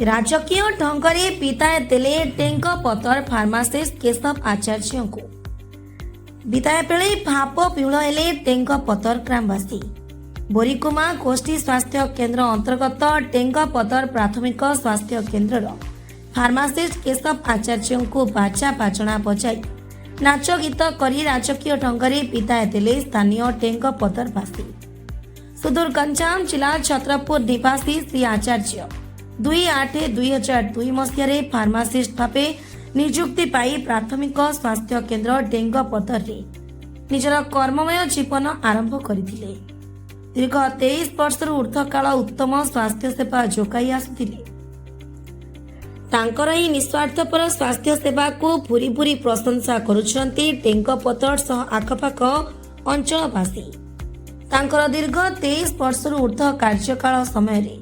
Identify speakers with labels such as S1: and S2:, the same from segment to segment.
S1: ରାଜକୀୟ ଢଙ୍ଗରେ ବିଦାୟ ଦେଲେ ଡେଙ୍ଗପଦର ଫାର୍ମାସିଷ୍ଟ କେଶବ ଆଚାର୍ଯ୍ୟଙ୍କୁ। ବିଦାୟ ବେଳେ ଭାବ ବିହ୍ୱଳ ହେଲେ ଡେଙ୍ଗପଦର ଗ୍ରାମବାସୀ। ବୋରିଗୁମା ଗୋଷ୍ଠୀ ସ୍ୱାସ୍ଥ୍ୟ କେନ୍ଦ୍ର ଅନ୍ତର୍ଗତ ଡେଙ୍ଗପଦର ପ୍ରାଥମିକ ସ୍ୱାସ୍ଥ୍ୟ କେନ୍ଦ୍ରର ଫାର୍ମାସିଷ୍ଟ କେଶବ ଆଚାର୍ଯ୍ୟଙ୍କୁ ବାଜା ବାଜଣା ବଜାଇ, ନାଚ ଗୀତ କରି ରାଜକୀୟ ଢଙ୍ଗରେ ବିଦାୟ ଦେଲେ ସ୍ଥାନୀୟ ଡେଙ୍ଗପଦରବାସୀ। ସୁଦୂର ଗଞ୍ଜାମ ଜିଲ୍ଲା ଛତ୍ରପୁର ନିବାସୀ ଶ୍ରୀ ଆଚାର୍ଯ୍ୟ 2/8/2002 ମସିହାରେ ଫାର୍ମାସିଷ୍ଟ ଭାବେ ନିଯୁକ୍ତି ପାଇ ପ୍ରାଥମିକ ସ୍ୱାସ୍ଥ୍ୟ କେନ୍ଦ୍ର ଡେଙ୍ଗପଦରରେ ନିଜର କର୍ମମୟ ଜୀବନ ଆରମ୍ଭ କରିଥିଲେ। ଦୀର୍ଘ 23 ବର୍ଷରୁ ଉର୍ଦ୍ଧ୍ୱ କାଳ ଉତ୍ତମ ସ୍ୱାସ୍ଥ୍ୟ ସେବା ଯୋଗାଇ ଆସୁଥିଲେ। ତାଙ୍କର ଏହି ନିସ୍ୱାର୍ଥପର ସ୍ୱାସ୍ଥ୍ୟ ସେବାକୁ ଭୁରି ଭୁରି ପ୍ରଶଂସା କରୁଛନ୍ତି ଡେଙ୍ଗପଦର ସହ ଆଖପାଖ ଅଞ୍ଚଳବାସୀ। ତାଙ୍କର ଦୀର୍ଘ 23 ବର୍ଷରୁ ଉର୍ଦ୍ଧ୍ୱ କାର୍ଯ୍ୟକାଳ ସମୟରେ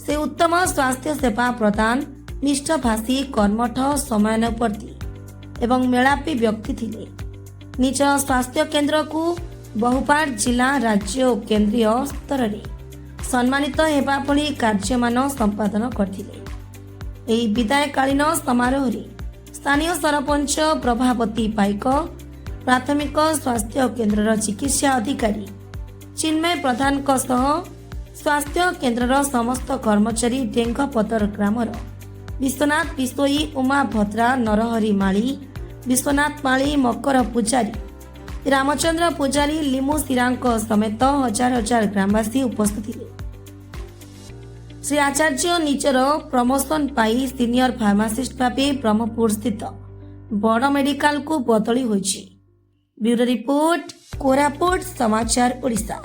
S1: ସେ ଉତ୍ତମ ସ୍ୱାସ୍ଥ୍ୟ ସେବା ପ୍ରଦାନ, ମିଷ୍ଟଭାଷୀ, କର୍ମଠ, ସମୟାନୁବର୍ତ୍ତୀ ଏବଂ ମେଳାପୀ ବ୍ୟକ୍ତି ଥିଲେ। ନିଜ ସ୍ୱାସ୍ଥ୍ୟ କେନ୍ଦ୍ରକୁ ବହୁବାର ଜିଲ୍ଲା, ରାଜ୍ୟ ଓ କେନ୍ଦ୍ରୀୟ ସ୍ତରରେ ସମ୍ମାନିତ ହେବା ଭଳି କାର୍ଯ୍ୟମାନ ସମ୍ପାଦନ କରିଥିଲେ। ଏହି ବିଦାୟକାଳୀନ ସମାରୋହରେ ସ୍ଥାନୀୟ ସରପଞ୍ଚ ପ୍ରଭାବତୀ ପାଇକ, ପ୍ରାଥମିକ ସ୍ୱାସ୍ଥ୍ୟ କେନ୍ଦ୍ରର ଚିକିତ୍ସା ଅଧିକାରୀ ଚିନ୍ମୟ ପ୍ରଧାନଙ୍କ ସହ ସ୍ୱାସ୍ଥ୍ୟ କେନ୍ଦ୍ରର ସମସ୍ତ କର୍ମଚାରୀ, ଡେଙ୍ଗପଦର ଗ୍ରାମର ବିଶ୍ୱନାଥ ବିଶୋଇ, ଉମା ଭଦ୍ରା, ନରହରି ମାଳି, ବିଶ୍ୱନାଥ ମାଳି, ମକର ପୂଜାରୀ, ରାମଚନ୍ଦ୍ର ପୂଜାରୀ, ଲିମୁ ସିରାଙ୍କ ସମେତ ହଜାର ହଜାର ଗ୍ରାମବାସୀ ଉପସ୍ଥିତ ଥିଲେ। ଶ୍ରୀ ଆଚାର୍ଯ୍ୟ ନିଜର ପ୍ରମୋସନ ପାଇ ସିନିୟର ଫାର୍ମାସିଷ୍ଟ ଭାବେ ବ୍ରହ୍ମପୁର ସ୍ଥିତ ବଡ଼ ମେଡିକାଲକୁ ବଦଳି ହୋଇଛି। ବ୍ୟୁରୋ ରିପୋର୍ଟ, କୋରାପୁଟ ସମାଚାର ଓଡ଼ିଶା।